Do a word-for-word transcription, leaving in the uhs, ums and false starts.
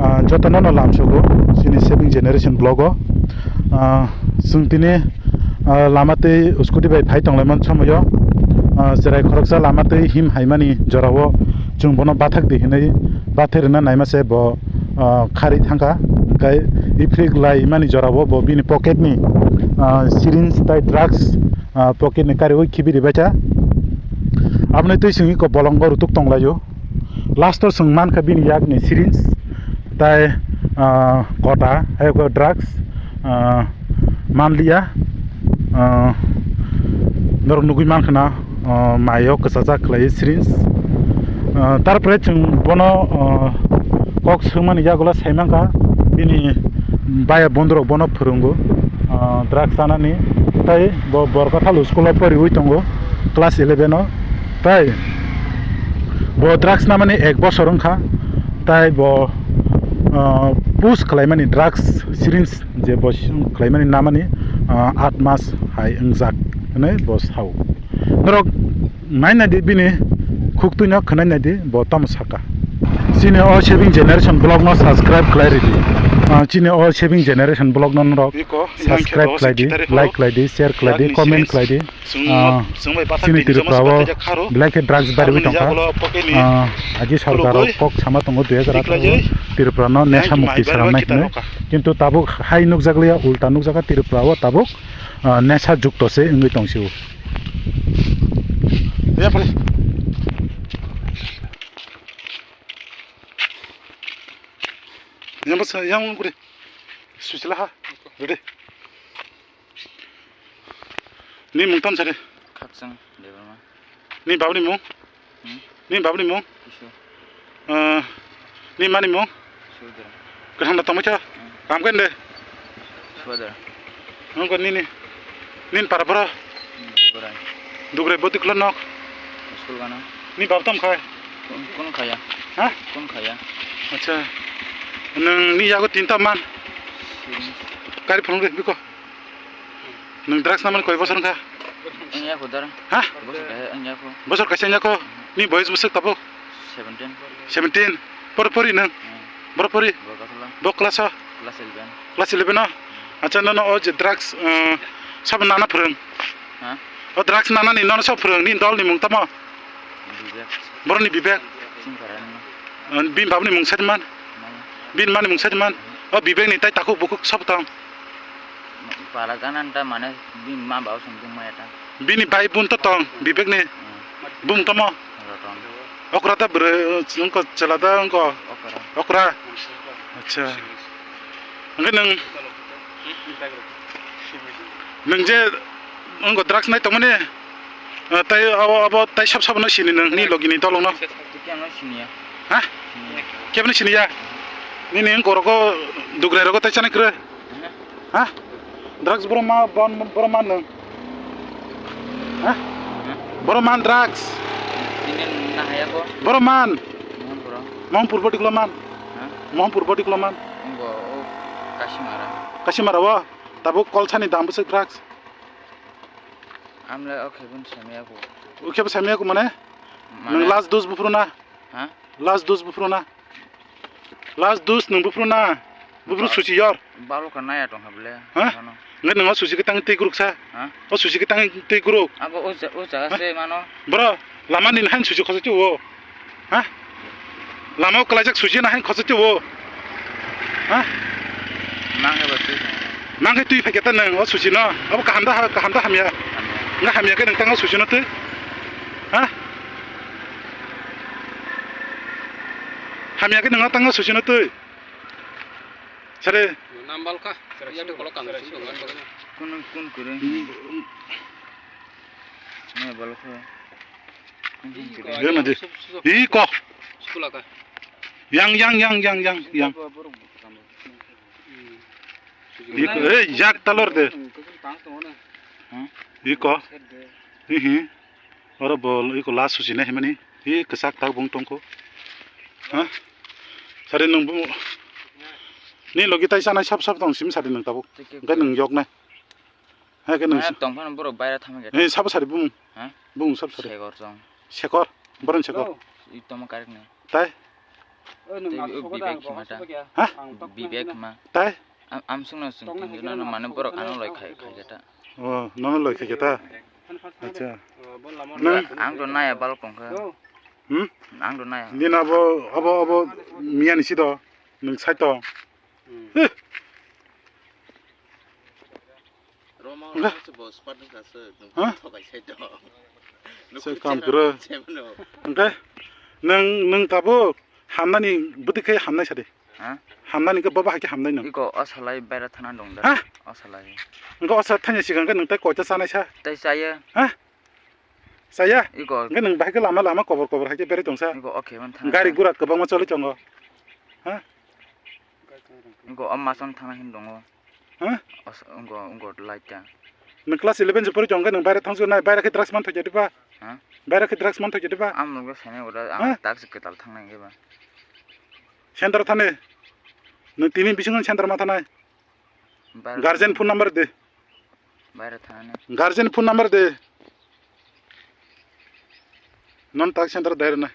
Ah, jotono no lamsogo chini Saving Generation vlog o. Ah, chwng tini, ah, lama twi scooty bai phai tonglaimani somoyo, ah, cherai khoroksa lama twi him haimani jorao chwng bono bathak di hinwi bathai rwna naima se bo, ah, kharwi thangkha. Hwnkhe iphrik laimani jorao bo bini pocket ni, ah, syringe tai drugs, ah, pocket ni kariwi khibi ribaikha. Aboni twi chwng iko bolongo rutuk tonglaio. Last o chwng mankha bini yakni syringe tai, ah, kota, hai khe drugs, ah, manliya, ah, norok nugwi mankha na, ah, maio kwchajak khlaiwi syringe. Ah, tarpore chwng bono, ah, kok swngmani yagulo saimankha bini baya bondhurok bono phwrwngo, ah, drugs chanani, tai bo Borkathal school o poriwi tongo class eleven o. Tai bo drugs namani ek bosor wngkha, tai bo, ah, push khlaimani, drugs syringe je bo khlaimani namani, ah, aat mas hai wngjak hwnwi bo sao. Norok naina di bini khuktwino khwnai nai di bo tamo saka. Chini o Saving Generation vlog no subscribe khlai ridi. Ah, chini o Saving Generation vlog no norok subscribe khlai di, like khlai di, share khlai di, comment khlai di. Ah, chini Tripura o belai khe drugs bariwi tongkha. Ah, aji sarkar rok kok sama tongo dui hajar atharo Tripura no nesha mukti swnamnai hinwi. Kintu tabuk hai nukjakliya, ulta nukjakha Tripura o tabuk, ah, nesha jukto se wngwi tongsio. Yang basa, yang kuri. Susila ha. Ready. Ni mung tam sari. Khakchang Debbarma. Ni babni mung? Hmm? Ni babni mung? Kisu. Ah, ni mani mung? Sudra. Kaham da tongmai cha? Hmm. Kam kende? Sudra. Nung ko nini. Nin para bro? Hmm, Dugrai. Dugrai boti klo nok? School gana. Ni bab tam khai? Kun, kun khaya? Ha? Kun khaya? Acha. Nung ni yago tinta man? Sini. Kari phone re biko. Nwng drugs namani koi bosor wngkha? Wngya kho dar. Ha? Bosor kaisa wngya kho. Bosor kaisa wngya kho? Ni boyes bwswk tabuk? Seventeen. Seventeen. Por pori nwng? Hmm. Boro pori? Bo kasala. Bo class o? Class eleven. Class eleven o? Acha, nono o je drugs, eh, sabo nana phwrwng? Ha? O drugs nanani nono sabo phwrwng? Ni dol ni mung tamo? Bibek. Boroni Bibek? Singkara ni. Eh, bini babuni mung sadi man? Maya. Bini mani mung sadi man? O Bibek ni tai takhuk bukhuk sabo tong? Pala gana ta mane bini ma baba song tong maya ta. Bini bai bun to tong, Bibek ni. Hmm. Bung tamo? Rotong. Okra ta bwrwi, wngko chwla ta wngko? Okra. Okra. Acha. Hwnkhe nwng, nwng je wngko drugs nai tongmani, ah, tai abo, abo tai sab sabo no sini nwng, ni logi ni dolong no? Tiki ano siniya. Ha? Siniya. Kebo no siniya? Nini wngko rogo, Dugrai rogo tai chani kwrwi? Aha. Ha? Drugs boro ma, bon, boro man nwng? Ha? Ha? Boro man drugs? Tini nahaya ko? Boro man? Mohanpuro. Mohanpur body klo man? Ha? Mohanpur body klo man? Wngbo o Kasimara. Kasimara o? Tabuk kolsani dam bwswk drugs? Amle o khebun samya ko. O khebo samya ko mane? Mane? Nwng last dose buphuru na? Ha? Last dose buphuru na? Last dose nwng buphuru na? Buphuru susi yor. Balo ka naya tong ha bole. Ha? Ano. Ngai nwng o susi ke tang tei guruk sa. Ha? O susi ke tang tei guruk. Abo o ja-, o jaga se mano. Bro, lama ni hain susi khosa ti o. Ha? Lama o kalajak susi na hain khosa ti o. Ha? Mang ke batu. Mang ke tui phai ke ta nwng o susi no. Abo kaham da ha-, kaham da hamya. Hamya. Nga hamya ke nwng tang o susi no tui. Ha? Hamya ke nwng tang o susi no tui. Sare. Nambal ka. Iya de kolok kang sing dong. Kun, kun kure. Hmm. Ne bal ko. Kun, kun kure. Iya, mati. Ih, kok. Sekolah ka. Yang, yang, yang, yang, yang, yang. Iko, eh, jak talor de. Iko. Hihi. Oro bo iko la susi nai himani. Hi kwchak tak bung tongkho. Ha? Sari nung bu. Ni logi tai sanai sab sab tong sim sari nung tabuk. Engkai nung yok nai. Hai ke nung. Tong phano borok baira thangma khe. Eh, sabo sari bung. Ha? Bung sab sari. Sekor chong. Sekor. Boron sekor. I tongma karik nai. Tai. Tei Bibek hima ta. Ha? Bibek hima. Tai? Am, am sungno sung tong juna no mane borok ano loi khai, khai khe ta. Oh, nono loi khai khe ta? Acha. Nang? Ang to naya bal kong khe. Hmm? Ang to naya. Nini abo, abo, abo miya ni si do. Nung sai tong. Hmm. Huh. Roma Enggak. Roma se bo spat nung kaso nung Hah? Thokai sai to. Se kam kuro. Enggak. Nung, nung tabuk hamnani bwtwi khe hamnai sadi. Ha? Hamnani khe bobo hai khe hamnai nung. Iko osalai baira thana dong da. Ha? Osalai. Enggak osa thanya sigang khe nung tai koita sanai sa. Tai saya. Ha? Saya? Iko. Enggak nung bahai khe lama lama kobor kobor hai khe berai tongsa. Iko okay man thana. Gari gura kwbangma choli tongo. Ha? Iko o mason thana hin dongo. Ha? Os-, wngko, wngko light ta. Nwng class eleven se pori tong khe nwng baire thangsu nai, baire khe drugs man thokya diba? Ha? Baire khe drugs man thokya diba? Ang nungkhe saimai ura, ang Ha? Taksi kwtal thangnai khe ba. Center thani. Nwng tini bisingo center ma thanai. Baire Guardian thang- phone number de. Baire thani. Guardian phone number de. Non tak center dai rwnai.